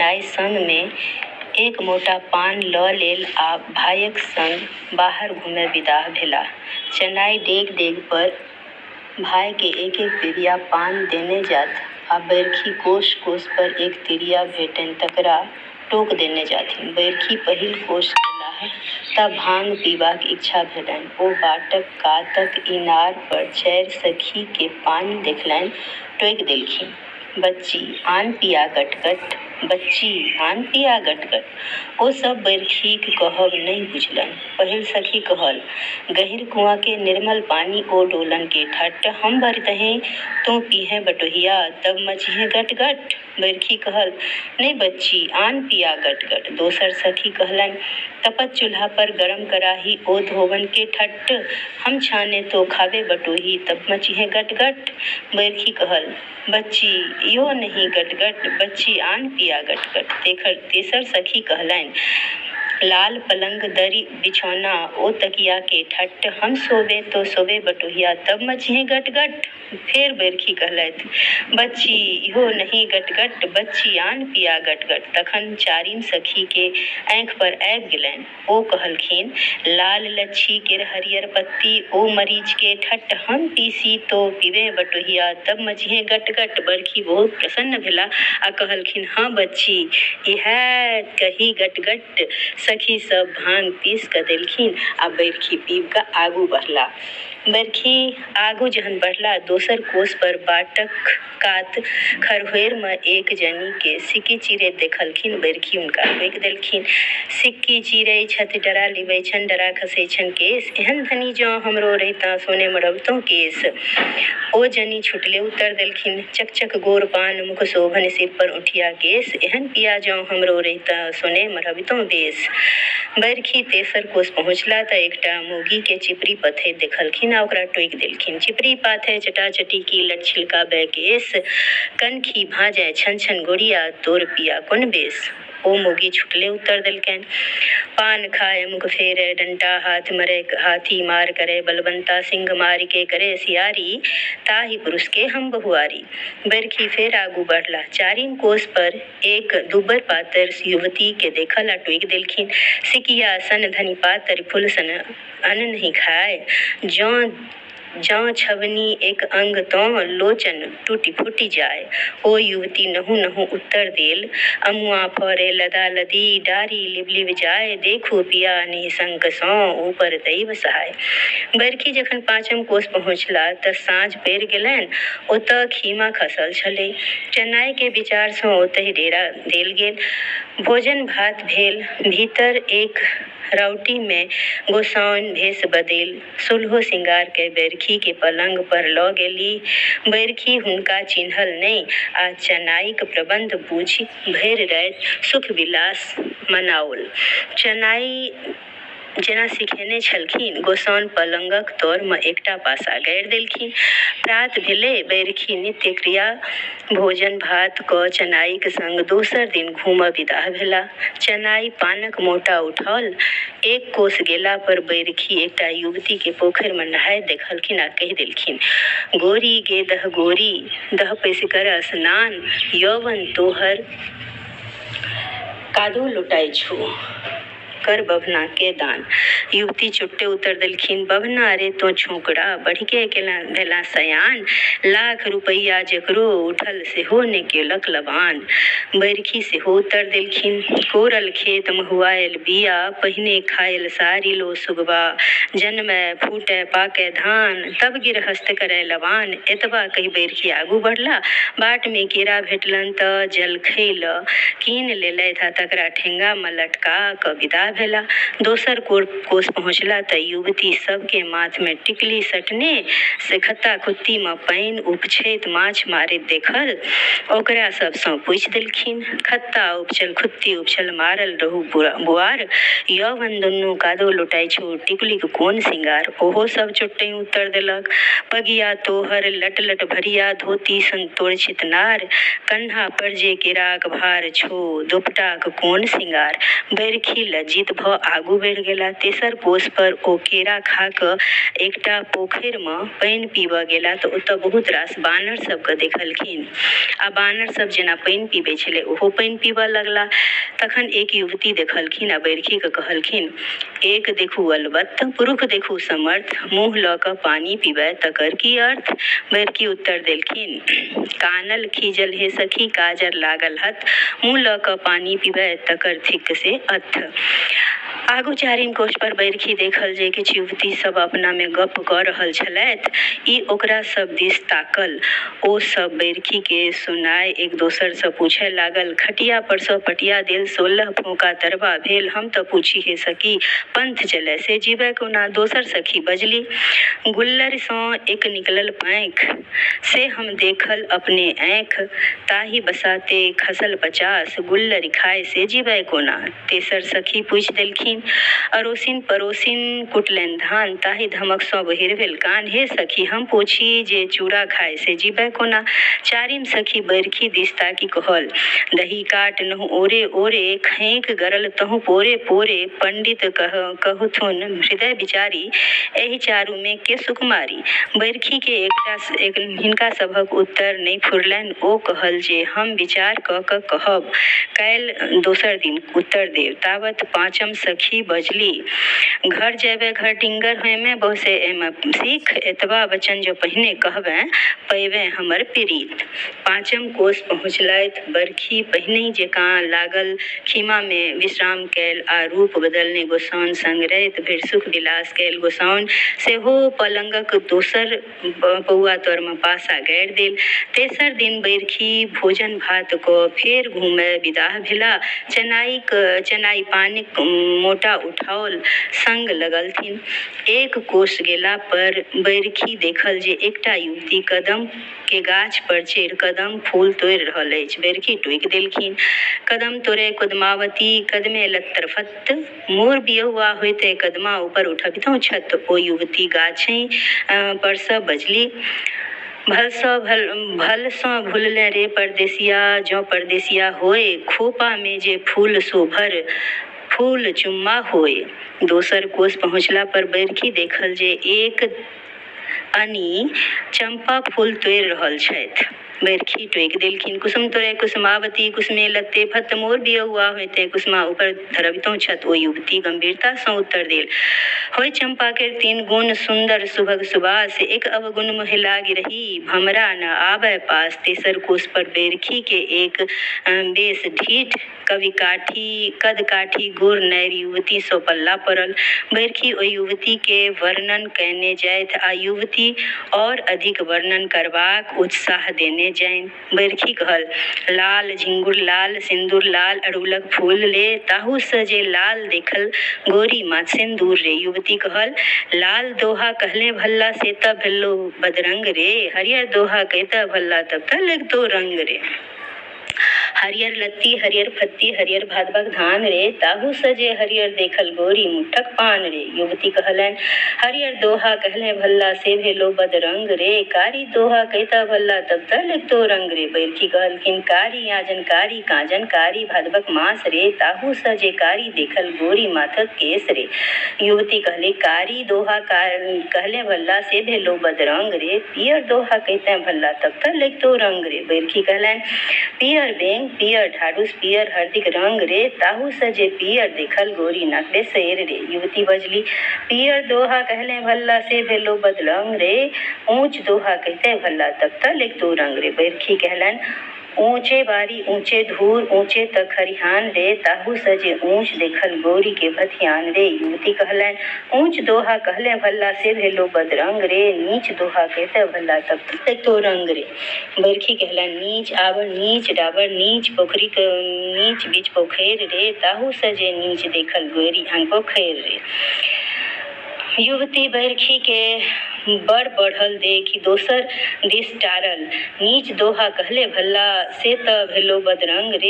चनाइ संग मे एक मोटा पान ल लेल आ भायक संग बाहर घुमय विदाह भेलाह। चनाइ डेग-डेग पर भाय केँ एक-एक पिरिया पान देने जाथि आ बैरखी कोस-कोस पर एक तिरिया भेटनि तकरा टोक देने जाथिन। बैरखी पहिल कोस गेलाह ता भांग पीबाक इच्छा भेलनि। ओ बाटक कातक इनार पर चारि सखी केँ पानि देखलनि, टोकि देलखिन, "बच्ची, आन पिया गट-गट, बच्ची, आन पिया गट-गट।" ओ सभ बैरखीक कहब नहि बुझलनि। पहिल सखी कहल, "गहींर कुआँ के निर्मल पानि ओ डोलन के ठट्ट हम भरितहें तों पीहें बटोहिया तब मचिहें गट-गट।" बैरखी कहल, "नै बच्ची, आन पिया गट-गट।" दोसर सखी कहलनि, "तपत चूल्हा पर गरम कराही ओ धोवन के ठट्ट हम छाने तों खाबे बटोही तब मचिहें गट-गट।" बैरखी कहल, "बच्ची, इहो नहि गट-गट, बच्ची आन पिया गट-गट।" तेसर सखी कहलनि, "लाल पलंग दरी बिछौना ओ तकिया के ठट्ट हम सोबे तों सोबे बटोहिया तब मचिहें गट-गट।" फेर बैरखी कहलथि, "बच्ची, इहो नहि गट-गट, बच्ची आन पिया गट-गट।" तखन चारिम सखी के आंखि पर आबि गेलनि। ओ कहलखिन, "लाल लच्छी केर हरियर पत्ती ओ मरीच के ठट्ट हम पीसी तों पीबें बटोहिया तब मचिहें गट-गट।" बरखी बहुत प्रसन्न भेलाह आ कहलखिन, "हँ बच्ची, इएह कही गट-गट।" सखी सब भांग पीस क देलखिन आ बैरखी पीब क आगू बढ़लाह। बरखी आगू जहन बढ़ला, दोसर कोस पर बाटक कात खरहोरि मे एक जनी केँ सिक्की चीरैत देखलखिन। बरखी हुनका टोकि देलखिन, "सिक्की चीरै छथि डरा लिबै छनि डरा खसै छनि केश, एहन धनी जँ हमरो रहितँ सोने मढ़बितौं केश।" ओ जनी छुटले उत्तर देलखिन, "चक-चक गोर पान मुख शोभन सिर पर औंठिया केश, एहन पिया जँ हमरो रहितँ सोने मढ़बितौं बेश।" बरखी तेसर कोस पहुँचला त एकटा मौगी केँ चिपरी पथैत देखलखिन आ ओकरा टोकि देलखिन, "चिपरी पाथै चटाचटी की लट छिलकाबै केश, कनखी भाँजै छन-छन गोरिया तोर पिया कोन बेस।" ओ मौगी छुटले उत्तर देलकनि, "पान खाय मुख फेरै डंटा हाथ मरै हाथी मार करै बलवंता सिंह मारि के करै सियारी, ताहि पुरुष के हम बहुआरी।" बरखी फेर आगू बढ़लाह। चारिम कोस पर एक दुब्बर-पातर युवती केँ देखल आ टोकि देलखिन, "सिकिया सन धनि पातरि फूल सन अन्न नहि खाय, जँ छबनी एक अंग तँ लोचन टूटि-फूटि जाय।" ओ युवती नहु-नहु उत्तर देल, "अमुआ फरै लदा-लदी, डारि लिब-लिब जाय, देखू पिया निःशंक सँ ऊपर दैव सहाय।" बरखी जखन पाँचम कोस पहुँचलाह त साँझ पड़ि गेलनि। ओतय खीमा खसल छलै। चनाइ के विचार सँ ओतहि डेरा देल गेल। भोजन-भात भेल। भीतर एक राउटी मे गोसाउनि भेष बदलि सोलहो सिंगार कय बैरखी केँ पलंग पर ल गेलीह। बैरखी हुनका चिन्हल नहि आ चनाइक प्रबंध बूझि भरि राति सुख-विलास मनाओल। चनाइ जेना सिखेने छलखिन, गोसाउनि पलंगक तर मे एकटा पासा गाड़ि देलखिन। प्रात भेलै, बैरखी नित्य-क्रिया भोजन-भात क चनाइक संग दोसर दिन घुमऽ विदाह भेलाह। चनाइ पानक मोटा उठौल। एक कोस गेला पर बैरखी एकटा युवती केँ पोखरि मे नहाइत देखलखिन आ कहि देलखिन, "गोरी गे दहगोरी, दह पैसि कर असनान, यौवन तोहर कादो लोटाइ छौ। कर बभना के दान।" युवती चोट्टे उत्तर देलखिन, "बभना रे तों छौंकड़ा, बढ़ि के भेलाँ सयान, लाख रुपैया जकरो उठल सेहो ने केलक लबान।" बैरखी सेहो उत्तर देलखिन, "कोरल खेत महुआयल बीया, पहिने खायल सारिल ओ सुगबा, जनमय फूटय पाकय धान, तब गिरहस्थ करय लबान।" एतबा कहि बैरखी आगू बढ़ला। बाट मे केरा भेटलनि त जलखै ल कीन लेलथि आ तकरा ठेंगा मे लटका क विदा भेलाह। दोसर कोस पहुँचलाह त युवती सभ केँ माथ मे टिकुली सटने से खत्ता-खुत्ती मे पानि उपछैत माछ मारैत देखल। ओकरा सभ सँ पूछि देलखिन, "खत्ता उपछल खुत्ती उपछल मारल रहु बुआर, यौवन दुनू कादो लोटाइ छौ टिकुलीक कोन सिंगार।" ओहो सभ चोट्टहि उत्तर देलक, "पगिया तोहर लट-लट भरिया धोती सन तोर छितनार, कन्हा पर जे केराक भार छौ दोपटाक कोन सिंगार।" बैरखी लज्जित उत्तेजित भ आगू बढ़ि गेलाह। तेसर कोस पर ओ केरा खा क एकटा पोखरि मे पानि पीबय गेलाह त ओतय बहुत रास बानर सब के देखलखिन आ बानर सब जेना पानि पीबै छलै ओहो पानि पीबय लगलाह। तखन एक युवती देखलखिन आ बैरखी के कहलखिन, एक देखू अलबत्त, पुरुख देखू समर्थ, मुँह लऽ कऽ पानि पीबय तकर की अर्थ? बैरकी उत्तर देलखिन, कानल खीजल हे सखी काजर लागल हत, मुँह लऽ कऽ पानि पीबय तकर थिक से अथ। आगू चारिम कोस पर बैरखी देखल जे किछु युवती सभ अपना मे गप्प कऽ रहल छलथि। ई ओकरा सभ दिस ताकल। ओ सभ बैरखी केँ सुनाय एक दोसर सँ पूछय लागल, खटिया पर सँ पटिया देल 16 फोंका तरबा भेल हम त पूछी हे सखी पंथ चलय से जीबय कोना? दोसर सखी बजली, गुल्लरि सँ एक निकलल पाँखि से हम देखल अपने आँखि ताहि बसाते खसल 50 गुल्लरि खाय से जीबय कोना? तेसर सखी पूछि देलखिन, अड़ोसिन पड़ोसिन कुटलनि धान ताहि धमक सँ बहिर भेल कान हे सखी हम पूछी जे चूड़ा खाय से जीबय कोना? चारिम सखी बैरखी दिस ताकि कहल, दही काट नहु ओरे ओरे खैंक गरल तहु पोरे पोरे पंडित कहथुन हृदय विचारी एहि चारू मे के सुकुमारी? बैरखी के एकटा हिनका सभक उत्तर नहि फुरलनि। ओ कहल जे हम विचार क क कहब। काल्हि दोसर दिन उत्तर देब। तावत पाँचम सखी बजली, घर जयबेँ घरडिंगर होयमे बहुसे एहिमे सीख, एतबा वचन जँ पहिने कहबेँ पयबेँ हमर पिरीत। पाँचम कोस पहुँचलथि। बरखी पहिनहि जेकाँ लागल खीमा मे विश्राम कयल आ रूप बदलने गोसाउनि संग राति भरि सुख-विलास कयल। गोसाउनि सेहो पलंगक दोसर पौआ तर मे पासा गाड़ि देल। तेसर दिन बैरखी भोजन-भात क फेर घूमय विदाह भेलाह। चनाइ पानिक मोटा उठाओल संग लगलथिन। एक कोस गेला पर बैरखी देखल जे एकटा युवती कदम के गाछ पर चढ़ि कदम फूल तोड़ि रहल अछि। बैरखी टोकि देलखिन, कदम तोड़य कोदमावती, कदमे लत्तर फत्त, मोर बियहुआ होइते कदमा ऊपर उठबितहुँ छत। ओ युवती गाछहि पर सँ बजली, भल सँ भुललें रे परदेसिया, जँ परदेसिया होय, खोपा मे जे फूल सो भर फूल चुम्मा होय। दोसर कोस पहुँचला पर बैरखी देखल जे एक अनी चम्पा फूल तोड़ि रहल छथि। बैरखी टोकि देलखिन, कुसुम तोड़े कुसुमावती, कुसुमे लत्ते फत्त मोर बियहुआ होइते कुसुमा ऊपर धरबितहुँ छत। ओ युवती गंभीरता सँ उत्तर देल, होय चम्पा केर तीन गुण सुन्दर सुभग सुबास, एक अवगुण मोहे लागि रही, भमरा न आबय पास। तेसर कोस पर बैरखी के एक बेस ढीठ कद काठी गोर नारि युवती सँ पल्ला पड़ल। बैरखी ओहि युवती के वर्णन कयने जाथि आ युवती और अधिक वर्णन करबाक उत्साह देने जाइन। बैरखी कहल, लाल झिंगुर लाल सिन्दूर लाल अड़हुलक फूल रे, ताहू सँ जे लाल देखल गोरी माथ सिन्दूर रे। युवती कहल, लाल दोहा कहले भल्ला से त भेलो बदरंग रे, हरियर दोहा कहितह भल्ला तब त लगितो रंग रे। हरियर लत्ती हरियर फत्ती हरियर भादवक धान रे, ताहू सँ जे हरियर देखल गोरी मुठक पान रे। युवती कहलनि, हरियर दोहा कहले भल्ला से भेलो बदरंग रे, कारी दोहा कहितह भल्ला तब त लगितो रंग रे। बैरखी कहलखिन, कारी आजन कारी काजन कारी भादवक मास रे, ताहू सँ जे कारी देखल गोरी माथक केश रे। युवती कहली, कारी दोहा कहले भल्ला से भेलो बदरंग रे, पियर दोहा कहिते भल्ला तब त लगितो रंग रे। बैरखी कहलनि, पियर बेंग पियर ढाढ़ुस पियर हरदिक रंग रे, ताहू सँ जे पियर देखल गोरी नाक बेसैर रे। युवती बजली, पियर दोहा कहले भल्ला से भेलो बदरंग रे, ऊँच दोहा कहिते भल्ला तब त लगितो रंग रे। बैरखी कहलनि, ऊँचे बारी ऊँचे धूर ऊँचे त खरिहान रे, ताहू सँ जे ऊँच देखल गोरी के भथियान रे। युवती कहलनि, ऊँच दोहा कहले भल्ला से भेलो बदरंग रे, नीच दोहा कहिते भल्ला तब त लगितो रंग रे। बैरखी कहलनि, नीच आबर नीच डाबर नीच पोखरिक नीच बीच पोखरि रे, ताहू सँ जे नीच देखल गोरी आंग पोखरि रे। युवती बैरखी के बड़ बढ़ल देखि दोसर दिस टारल, नीच दोहा कहले भल्ला से त भेलो बदरंग रे।